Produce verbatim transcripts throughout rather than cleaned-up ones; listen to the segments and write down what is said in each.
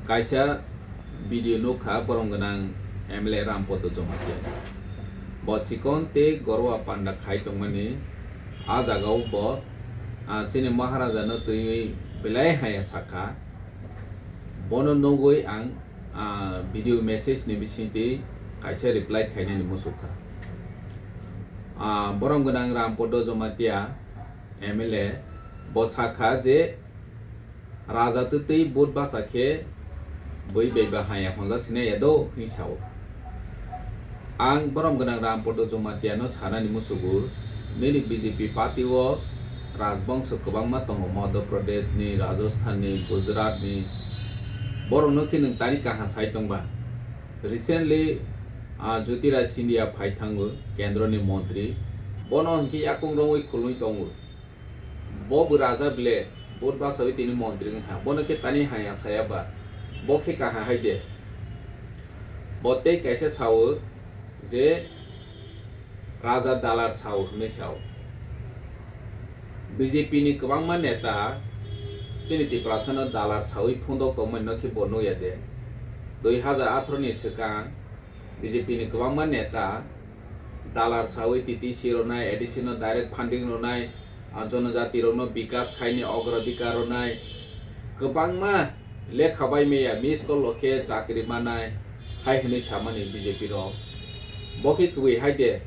Kaisa video nukha borom gwnang M L A Rampodo Jamatia. Bo chikon tei gorwa panda khai tongmani. A jagao bo, ah, chini Maharaja no twiwi belai haya sakha. Bono nugwi ang, ah, video message ni bisingtwi kaisa reply khainani muchukha. Ah, borom gwnang Rampodo Jamatia M L A bo sakha je Raja twtwi vote bacha khe bui bai ba haya honjak sinai ya do hwnwi sao. Ang borom gwnang Rampodo Jamatia no sanani musugo, nini B J P party o rajbongso kwbangma tongo, Madhya Pradesh ni, Rajasthan ni, Gujarat ni, borok no khe nwng tani kaha sai tongba. Recently, ah, Jyotiraj Scindia phai thango, kendro ni montri, bono hwnkhe yakung romwi khulwi tongo. Bo bo raja ble, vote bachawi tini montri wngkha. Bono khe tani haya saya ba, bo khe kaha hai de. Bo tei kaisa sao je raja dalar sao hwnwi sao. B J P ni kwbangma neta chini Tiprasa no dalar sawi phundok tongmani no khe bo nukya de. Dui hajar atharo ni swkang B J P ni kwbangma neta dalar sawi T T C rwnai, A D C no direct funding rwnai, ah, jonojati rokno bikas khaini ogrodikar rwnai, kwbangma lekha bai maya miss call rok khe chakri manai hai hwnwi samani B J P rok. Bo khe kwbwi hai de,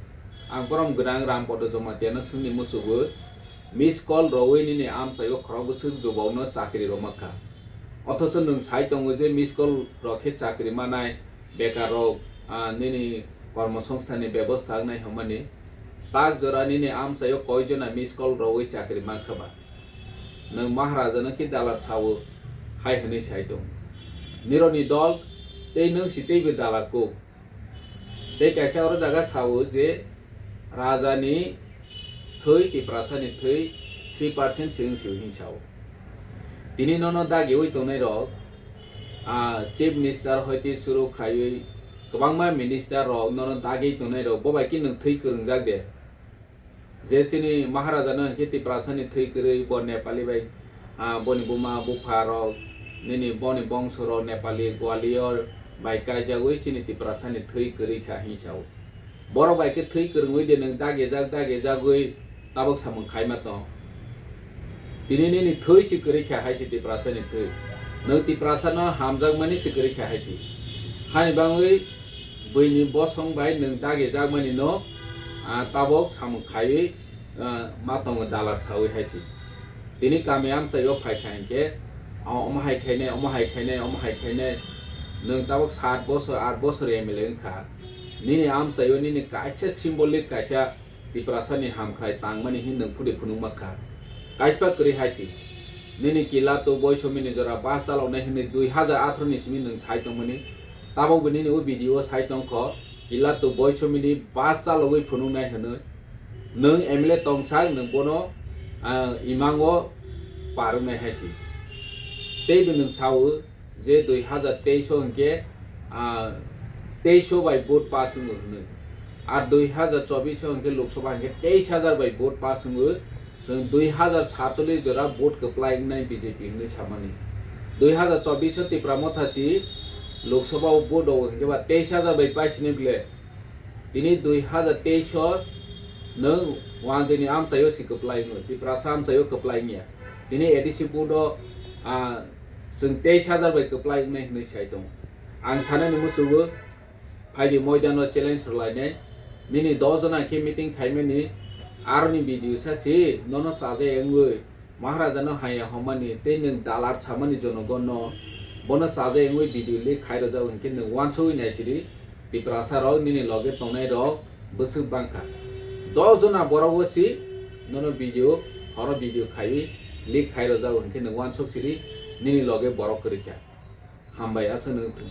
ang borom gwnang Rampodo Jamatia no swngni musugo, miss call rwwi nini amchaio khorok bwswk jubok no chakri rwma kha. Othocho nwng sai tongo je miss call rok khe chakri manai, bekar rok, ah, nini kormosongsthan ni bebosta wngnai hwnmani. Tak jora nini amchaio koi jona miss call rwwi chakri mankha ba? Nwng Maharaja no khe dalar sao hai hwnwi sai tong. Nironi dol tei nwng si teibo dalar kuk. Tei kaisa oro jaga sao je raja ni thwi, Tiprasa ni thwi three percent se wng si hwnwi sao. Tini nono dagiwi tongnai rok, ah, chief minister hoite suru khaiwi kwbangma minister rok nono dagi tongnai rok, bo bai khe nwng thwi kwrwngjak de. Je chini Maharaja no hwnkhe Tiprasa ni thwi kwrwi, bo Nepali bai, ah, boni buma bupha rok, nini boni bongso rok Nepali Gwalior bai kaijagwi chini Tiprasa ni thwi kwrwi kha hwnwi sao. Borok bai khe thwi kwrwngwi de nwng dagijak dagijagwi tabok samung khaima tong. Tini nini thwi si kwrwi kha hai si Tiprasa ni thwi. Nwng Tiprasa no hamjakmani si kwrwi kha hai si. Hani bangwi buini bosong bai nwng dagijakmani no, ah, tabok samung khaiwi, ah, ma tongo dalar sawi hai si. Tini kami amchaio phai kha hinkhe, ah, omo hai khainai, omo hai khainai, omo hai khainai. Nwng tabok sat bosor, aat bosor M L A wngkha. Nini amchaio nini kaisa symbolic kaisa Tiprasa ni hamkhrai tangmani hin nwng phudi phunukma kha. Kaispa kwrwi hai si. Nini Kilato Boisomi ni jora bus chaloknai hinwi dui hajar atharo ni simi nwng sai tongmani. Tabok bo nini o video o sai tongkho. Kilato Boisomi ni bus chalogwi phunuknai hinwi. Nwng M L A tongsak nwng bono, ah, imango parwnai hai si. Tei bo nwng sao, je dui hajar teis o hinkhe, ah, teis o bai vote pass wngo hwnwi. Ar dui hajar chobis o hinkhe Lok Sabha hinkhe teis hajar bai vote pass wngo. Chwng dui hajar satchollis jora vote kwplai wngnai B J P hwnwi samani. Dui hajar chobis o Tipra Motha si Lok Sabha o vote o hinkhe ba teis hajar bai paisini bile. Tini dui hajar teis o nwng wanjwini amchaio si kwplai wngo, Tiprasa amchaio kwplai wngya. Tini A D C vote o, ah, chwng teis hajar bai kwplai wngnai hwnwi sai tongo. Ang sanani muchungo, phaidi moidano challenge rwlainai. Nini dos jona khe meeting khaimani, aroni video sa si, nono chajai wngwi, Maharaja no haya homani tei nwng dalar samani jonogon no, bono chajai wngwi video leak khai rwjak hinkhe nwng uansugwi nai sidi, Tiprasa rok nini loge tongnai rok bwswk bangkha. Dos jona borok o si nono video, horo video khaiwi leak khai rwjak hinkhe nwng uansuk sidi, nini loge borok kwrwi kha. Hambai aswk nwng thung.